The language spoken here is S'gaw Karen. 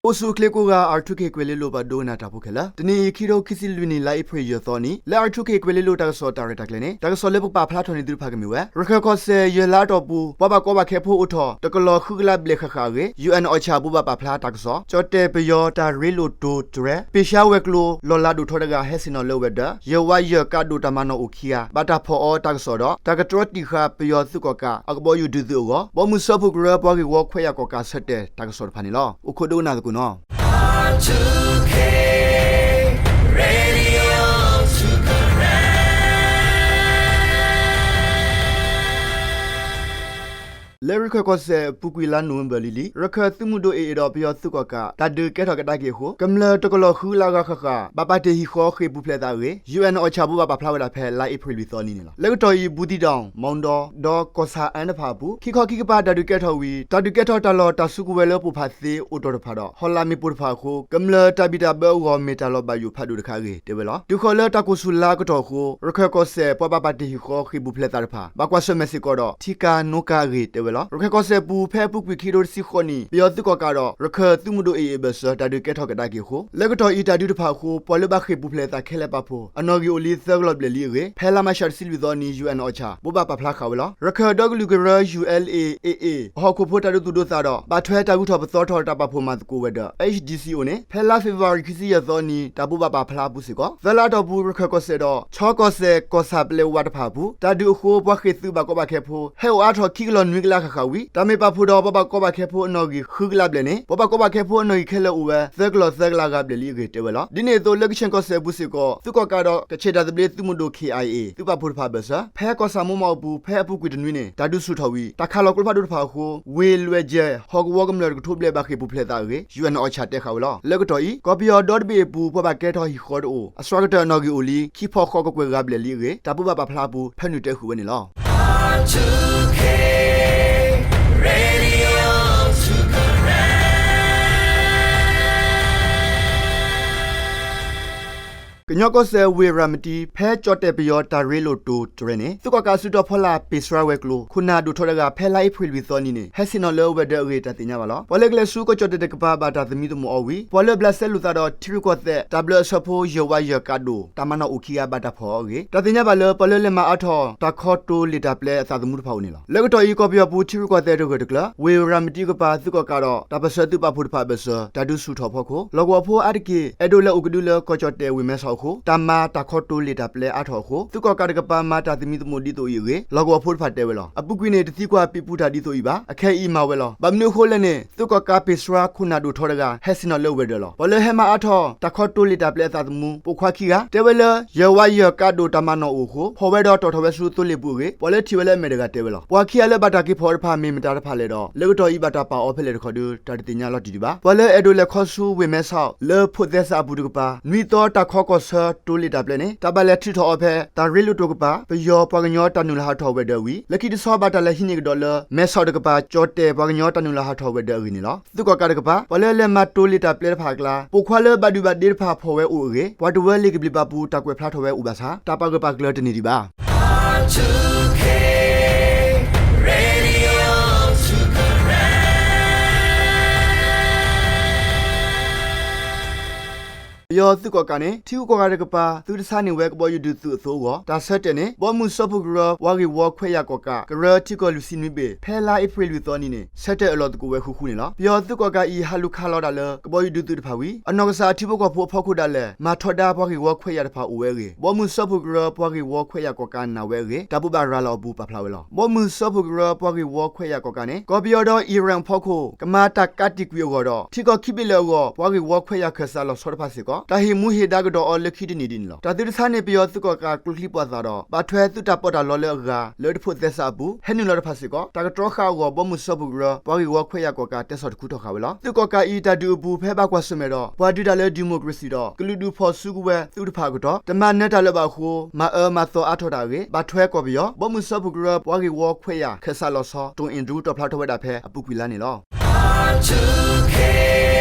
အိၣ်ဆူၣ်အိၣ်ချ့ကိးဂၤ R two K ကွဲၤလ့လိၤပှၤဒိကနၣ်တၢ်ဖိခဲလၢာ်, တနံၤအံၤ ခံထိခံဆံလွံၢ်နံၣ် လါအ့ဖြ့ၣ်ယဲၢ်သီနံၤ လၢ R two K ကွဲၤလ့လိၤတၢ်ကစီၣ်တၢ်ရဲၣ်တၢ်ကျဲၤန့ၣ် တၢ်ကစီၣ်လၢပကပာ်ဖျါထီၣ်န့ၢ်သုတဖၣ်ကမ့ၢ်ဝဲ ရခၢၣ်ကီၢ်စဲၣ် ယဲၢ်လါအတီၢ်ပူၤ ပှၤဘၣ်ကီဘၣ်ခဲဖိအိၣ်ထီၣ် တကလီၤဃုကလးဘျဲၣ်ဃၣ်ဃၣ်အဂ့ၢ် ယူၣ်အဲၣ် အီၣ်ဆၣ် ဘိးဘၣ်ပာ်ဖျါတၢ်ကစီၣ်, ကၠီၣ်တဲၣ်ပယီၤတၢ်ရ့လိာ်တိၤတြဲၤ ပ့ၢ်ဆှါဝဲၤကျိၤ လီၢ်လၤဒိၣ်ထီတဂၤ ဟဲဆ့ၣ်နီၤလၢဝဲၤဒၢး, ယဲၢ်ဝါယဲၢ်ကးဒိၣ်တၢ်မၤနီၣ်အိၣ်ခံဂၤ ဘၣ်တၢ်ဖီၣ်အီၤတၢ်ကစီၣ်ဒီး တၢ်ကတြီတံာ်ဃာ်ပယီၤသုးကီၣ်ကး အကဘီယူၤဒုးသုးအဂီၢ် ဘီမုၢ်စၢဖှိၣ်ကရၢ ပှၤဂ့ၢ်ဝီခွဲးယာ်ကီၣ်ကးဆၢတဲာ်တၢ်ကစီၣ်တဖၣ်န့ၣ်လီၤ. အိၣ်ခိးဒိကနၣ်သကိးနီၤ. လၢရခၢၣ်ကီၢ်စဲၣ်အပူၤကွံာ်လါနိၣ်ဝ့ဘၢၣ်လံၤလံၤ ရခၢၣ်သုးမုၢ်ဒိၣ်အ့ၣ်အ့ၣ်ဒီးပယီၤသုးကီၣ်ကး တၢ်ဒုးကဲထီၣ်ကဒါက့ၤအဃိ ကမျၢၢ်တကလီၤဃုလၢဂၤဃၣ်ဃၣ် ဘၣ်ပာ်တ့ၢ်ဟံၣ်ဃီဃ့ၢ်ပူၤဖျဲးသးအဂ့ၢ် ယူၣ်အဲၣ် အီၣ်ဆၣ် ဘိးဘၣ်ပာ်ဖျါဝဲဒၣ်ဖဲလါအ့ဖြ့ၣ်လွံၢ်သီနံၤန့ၣ်လီၤ. လၢကတီၢ်အံၤ ဘူးတံၢ်တီၣ်, မီဒိ, ဒီးကီၢ်ဆၣ်အၣ်တဖၣ်အပူၤ ခံခီခံကပၤတၢ်ဒုးကဲထီၣ်ဝံၤ တၢ်ဒုးကဲထီၣ်တၢ်လီၢ်တၢ်စုကဝဲၤလၢပိၢ်ဖးသ့အိၣ်တီၢ်တဖၣ်ဒီး ဟီၣ်လာ်မ့ၣ်ပိၢ်တဖၣ်အဃိ ကမျၢၢ်တၢ်ဘံၣ်တၢ်ဘၢအဂီၢ် မ့ၢ်တၢ်လီၤဘၣ်ယိၣ်ဖးဒိၣ်တခါအဂ့ၢ် တဲဝဲလီၤ. တုၤဃီၤလၢတၢ်ကိၢ်ဆူၣ်လါအကတီၢ်အဃိ ရခၢၣ်ကီၢ်စဲၣ် ပှၤဘၣ်ပာ်တ့ၢ်ဟံၣ်ဃီဃ့ၢ်ပူၤဖျဲးသးတဖၣ် ဘၣ်ကွၢ်ဆၢၣ်မဲာ်စ့ၢ်ကီးဒီး ထံကၤနိကၤအဂ့ၢ် တဲဝဲလီၤ. ရခၢၣ်ကီၢ်စဲၣ်ပူၤ ဖဲအပူၤကွံာ်ခံကထိတဆံဃိးနံၣ် ပယီၤသုးကီၣ်ကးဒီး ရခၢၣ်သုးမုၢ်ဒိၣ်အ့ၣ်အ့ၣ်အဘၢၣ်စၢၤ တၢ်ဒုးကဲထီၣ်ကဒါက့ၤအဃိ လၢကတီၢ်အံၤတၢ်ဒုးတဖၣ်အဃိ ပှၤလၢဘၣ်ဃ့ၢ်ပူၤဖျဲးသးခဲလၢာ်ပာ်ဖှိၣ် အနီၣ်ဂံၢ်အိၣ်လံသၢကလီၢ်ဘျဲၣ်လံအဂ့ၢ် ဖဲလါမးရှးတဆံလွံၢ်သီနံၤ ယူၣ်အဲၣ် အီၣ်ဆၣ် ဘိးဘၣ်ပာ်ဖျါဃာ်ဝဲလီၤ. ရခၢၣ်ဒီကလုာ်ကရၢ ယူၣ်အဲလ်အ့ၣ် အ့ၣ်အ့ၣ် အဟီၣ်ခိၣ်ဖိတၢ်ဒိသူၣ်ဒိသးဒီး ဘၣ်ထွဲတၢ်ဂုၤထီၣ်ပသီထီၣ်တၢ်ပာ်ဖှိၣ်မၤသကိးဝဲၤဒၢး HDCO န့ၣ် ဖဲလါဖ့ၤဘြူၤအါရံၤခံဆံယဲၢ်သီနံၤ တၢ်ဘိးဘၣ်ပာ်ဖျါအပူၤစ့ၢ်ကီး သၢလါအတီၢ်ပူၤ ရခၢၣ်ကီၢ်စဲၣ်ဒီး ခၠီကီၢ်စဲၣ် ကီၢ်ဆၣ်ပျဲဝးတဖၣ်အပူၤ တၢ်ဒုးအဃိ ပှၤဃ့ၢ်သုးဘၣ်ကီဘၣ်ခဲဖိ ဟဲအိၣ်အါထီၣ်ခံကလီၢ်နွံကလးဃၣ်ဃၣ်ဝံၤ တၢ်မ့ၢ်ပာ်ဖှိၣ်ဒီးပှၤဘၣ်ကီဘၣ်ခဲဖိအနီၣ်ဂံၢ်ဃုကလးဘျဲၣ်န့ၣ် ပှၤဘၣ်ကီဘၣ်ခဲဖိအနီၣ်ဂံၢ်ခဲလၢာ်အိၣ်ဝဲ သၢကလီၢ်သၢကလးဂၤဘျဲၣ်လံအဂ့ၢ် တဲဝဲလီၤ. ဒ်န့ၣ်အသိး လၢကခ့ၣ်ကီၢ်စဲၣ်အပူၤစ့ၢ်ကီး သုးကီၣ်ကးဒီး ကချ့ၣ်တၢ်သဘျ့သုးမုၢ်ဒိၣ် ခ့ၣ်အၣ်အ့ၣ် သုးပာ်ဖှိၣ်တဖၣ်အဘၢၣ်စၢၤ ဖဲကီၢ်ဆၣ်မိၢ်မးအပူၤ ဖဲအပူၤကွံာ်တနွံန့ၣ် တၢ်ဒုးဆူၣ်ထီၣ်ဝံၤ တၢ်ခးလီၤကျိဖးဒိၣ်တဖၣ်အဃိ ဝ့ၢ်လွဲၢ်ယဲၢ် ဟီၣ်ကဝီၤကမျၢၢ်တကထိဘျဲၣ် ဘၣ်ဃ့ၢ်ပူၤဖျဲးသးအဂ့ၢ် ယူၣ်အဲၣ် အီၣ်ဆၣ် တဲဃာ်ဝဲလီၤ. လၢကတီၢ်အံၤ ကီၢ်ပယီၤဒီတဘ့ၣ်အပူၤ ပှၤဘၣ်ကဲထီၣ်ဟံၣ်ဃီတအိၣ် အစှၤကတၢၢ်အနီၣ်ဂံၢ်အိၣ်လံ ခံဖီဃိးကကွဲၢ်ဂၤဘျဲၣ်လံအဂ့ၢ် တၢ်ဘိးဘၣ်ပာ်ဖျါအပူၤ ဖၢနုာ်တဲဃုာ်ဝဲန့ၣ်လီၤ. ကညီကီၢ်စဲၣ် ဝ့ၢ်ရၤမတံ ဖဲကၠီၣ်တဲၣ်ပယီၤတၢ်ရ့လိာ်တိၤတြဲၤန့ၣ် သုးကီၣ်ကးအစုတီၤဖီလာ် ပ့ၢ်စှါဝဲၤကျိၤ ခိၣ်နၢ်ဒိၣ်ထီတဂၤ ဖဲလါအ့ဖြ့ၣ်လွံၢ်သီနံၤန့ၣ် ဟဲဆ့ၣ်နီၤလၢဝဲၤဒၢးအဂ့ၢ် တၢ်သ့ၣ်ညါဘၣ်လီၤ. ပှၤလၢကလဲၤဆူကီၢ်ကၠီၣ်တဲၣ်တကပၤ ဘၣ်တၢ်သမံသမိးအီၤဝံၤ ပှၤလၢဘျးစဲလိာ်သးဒီးထံရူၢ်ကီၢ်သဲး တၢ်ဘျၢအဆၢဖိ ယဲၢ်ဝါယဲၢ်ကးဒိၣ် တၢ်မၤနီၣ်အိၣ်ခံဂၤ ဘၣ်တၢ်ဖီၣ်အီၤအဂ့ၢ် တၢ်သ့ၣ်ညါဘၣ်လၢ ပှၤလၢလဲၤမၤအါထီၣ် တၢ်ခီတိၤလ့ၣ်တၢ်ပျဲအသးသမူတဖၣ်အိၣ်န့ၣ်လီၤ. လၢကတီၢ်အံၤ ကီၢ်ပယီၤပူၤ ထံရူၢ်ကီၢ်သဲးတဂၢၢ်တကျၢၤ ဝ့ၢ်ရၤမတံကပၤ သုးကီၣ်ကးဒီး တၢ်ပၢၢ်ဆၢသုးပာ်ဖှိၣ်တဖၣ်အဘၢၣ်စၢၤ တၢ်ဒုးဆူၣ်ထီၣ်အဖီခိၣ် လီၢ်ကဝီၤဖိအါတက့ၢ် အဲၣ်ဒိးလဲၤအိၣ်ကဒုလၢ ကီၢ်ကၠီၣ်တဲၣ်ဝ့ၢ်မဲဆီးအဃိ တၢ်မၤတၢ်ခီတိၤလ့ၣ်တၢ်ပျဲအါထီၣ်အဃိ သုးကီၣ်ကးတကပၤ မၤတၢ်သမံသမိးဒ်သိးအံၤအဂ့ၢ် လီၢ်ကဝီၤဖိတဖၣ်တဲဝဲလီၤ. အပူၤကွံာ်န့ၣ် တသံကွၢ်ပံးပူၤတၢ်ဒ်သိးအံၤဘၣ်. အခဲအံၤမၤဝဲလီၤ. ဘၣ်မနုၤအဃိလဲၣ်န့ၣ် သုးကီၣ်ကးပ့ၢ်စှါ ခိၣ်နၢ်ဒိၣ်ထီတဂၤ ဟဲဆ့ၣ်နီၤလၢဝဲၤဒၢးလီၤ. ပှၤလၢဟဲမၤအါထီၣ် တၢ်ခီတိၤလ့ၣ်တၢ်ပျဲအသးသမူ ပိာ်ခွါခံဂၤ တဲဝဲလၢ ယဲၢ်ဝါယဲၢ်ကးဒိၣ်တၢ်မၤနီၣ်အိၣ်အဃိ ဖီၣ်ဝဲဒီးတီၣ်ထီၣ်ဝဲဆူသိလ့ၣ်ပူၤအဂ့ၢ် ပှၤလၢထံၣ်ဝဲလၢအမဲာ်တဂၤတဲဝဲလီၤ. ပှၤခံဂၤလၢဘၣ်တၢ်က့ၤဖီၣ်အီၤတဖၣ် မ့ၢ်မတၤတဖၣ်လဲၣ်ဒီး လၢကတီၢ်အံၤဘၣ်တၢ်ပာ်အီၤဖဲလဲၣ်တခီဒီး တၢ်တသ့ၣ်ညါလီၤတံၢ်ဒံးဘၣ်. ပှၤလၢအဲၣ်ဒိးလဲၤခီဆူဝ့ၢ်မဲဆီး လၢဖိးသဲစးအပူၤတကပၤ နွံသီတၢ်ခီကီၢ်ဆၢတိၤလ့ၣ်တၢ်ပျဲန့ၣ် တၢ်ဘၣ်လဲၤထုးထီၣ်အီၤဖဲ တၢ်ရ့လိာ်တိၤကပၤ ပယီၤပှၤကညီတၢ်နုာ်လီၤဟးထီၣ်ဝဲၤဒၢးဝံၤ လၢခံတဆီဘၣ်တၢ်လဲၤဟံးန့ၢ်ကဒီးလၢ မဲဆီးတကပၤ ကၠီၣ်တဲၣ်ပှၤကညီတၢ်နုာ်လီၤဟးထီၣ်ဝဲၤဒၢးအဂ့ၢ်န့ၣ်လီၤ. သုးကီၣ်ကးတကပၤ ပှၤလၢလဲၤမၤတိၤလ့ၣ်တၢ်ပျဲတဖၣ်အကျါ ပိာ်ခွါလၢဘၣ်ဒုၣ်ဘၣ်ဒ့တဖၣ်ဖီၣ်ဝဲအိၣ်အဂ့ၢ် ပှၤတဝၢလ့ၣ်ကဘျံးပၤပူၤ တၢ်ကွဲးဖျါထီၣ်ဝဲအိၣ်ဘၣ်ဆၣ် တၢ်ပာ်ဂၢၢ်ပာ်ကျၢၤတန့ၢ်ဒံးဘၣ်. ပယီၤသုးကီၣ်ကးန့ၣ် ထံဂုၤကီၢ်ဂၤတကပၤ သုတဆါန့ၢ်ဝဲကဘီယူၤဒုးသုးအသိအဂီၢ် တၢ်ဆၢတဲာ်န့ၣ် ဘီမုၢ်စၢဖှိၣ်ကရၢ ပှၤဂ့ၢ်ဝီခွဲးယာ်ကီၣ်ကး ကရၢထံကီၢ်လွံၢ်ဆံနွံဘ့ၣ် ဖဲလါအ့ဖြ့ၣ်လွံၢ်သီနံၤန့ၣ် ဆၢတဲာ်အလီၢ်သကိးဝဲဃုဃုန့ၣ်လီၤ. ပယီၤသုးကီၣ်ကးအံၤ ဟးလူၤခးလီၤတၢ်လၢ ကဘီယူၤဒုးသုးတဖၣ်ဝံၤ အနီၢ်ကစၢ်ထံဖိကီၢ်ဖိအဖီခိၣ်ဒၣ်လဲာ် မၤထီဒါပှၤဂ့ၢ်ဝီခွဲးယာ်တဖၣ်အိၣ်ဝဲအဂ့ၢ် ဘီမုၢ်စၢဖှိၣ်ကရၢ ပှၤဂ့ၢ်ဝီခွဲးယာ်ကီၣ်ကးနာ်ဝဲအဂ့ၢ် တၢ်ဘိးဘၣ်ရၤလီၤအပူၤပာ်ဖျါဝဲလီၤ. ဘီမုၢ်စၢဖှိၣ်ကရၢ ပှၤဂ့ၢ်ဝီခွဲးယာ်ကီၣ်ကးန့ၣ် ကီၢ်ပယီၤဒီးအံၣ်ရၣ်အဖီခိၣ် ကမၤတၢ်ကးတံာ်ကွံာ်အဂီၢ်ဒီး ထံကီၢ်ခံဘ့ၣ်လၢအဂီၢ် ပှၤဂ့ၢ်ဝီခွဲးယာ်ခၢၣ်စးလီၤဆီတဖၣ်စ့ၢ်ကီး တၢ်ဟ့ၣ်မူဟ့ၣ်ဒါကဒီးအီၤလၢခံတနံၤဒ်န့ၣ်လီၤ. တၢ်သုတဆါန့ၢ် ပယီၤသုးကီၣ်ကးကျိချံပှာ်သၣ်ဒီး ဘၣ်ထွဲသုးတၢ်ပီးတၢ်လီလၢအဂၤ လၢတဖိးသဲစးအပူၤ ဟဲနုာ်လီၤတဖၣ်စ့ၢ်ကီး တၢ်ကတြီဃာ်အဂီၢ် ဘီမုၢ်စၢဖှိၣ်ကရၢ ပှၤဂ့ၢ်ဝီခွဲးယာ်ကီၣ်ကး တဲဆီၣ်တခူထီၣ်ဃာ်ဝဲလီၤ. သုးကီၣ်ကးအံၤတၢ်ဒုးအပူၤ ဖဲဘၣ်ကွၢ်ဆၢၣ်မဲာ်ဒီး ပှၤဒုးတၢ်လၢဒံၣ်မိၣ်ကရ့စံၣ်ဒီး ကလုာ်ဒူၣ်ဖီၣ်စုကဝဲၤသုးတဖၣ်အကတီၢ် တမၤနၢၤတၢ်လၢၤဘၣ်အဃိ မၤအၢမၤသီအါထီၣ်တၢ်အဂ့ၢ် ဘၣ်ထွဲကီၢ်ပယီၤ ဘီမုၢ်စၢဖှိၣ်ကရၢ ပှၤဂ့ၢ်ဝီခွဲးယာ် ခၢၣ်စးလီၤဆီ တိၣ်အ့ၣ်ဒရူ တီၣ်ဖျါထီၣ်ဝဲဒၣ်ဖဲအပူၤကွံာ်လါန့ၣ်လီၤ.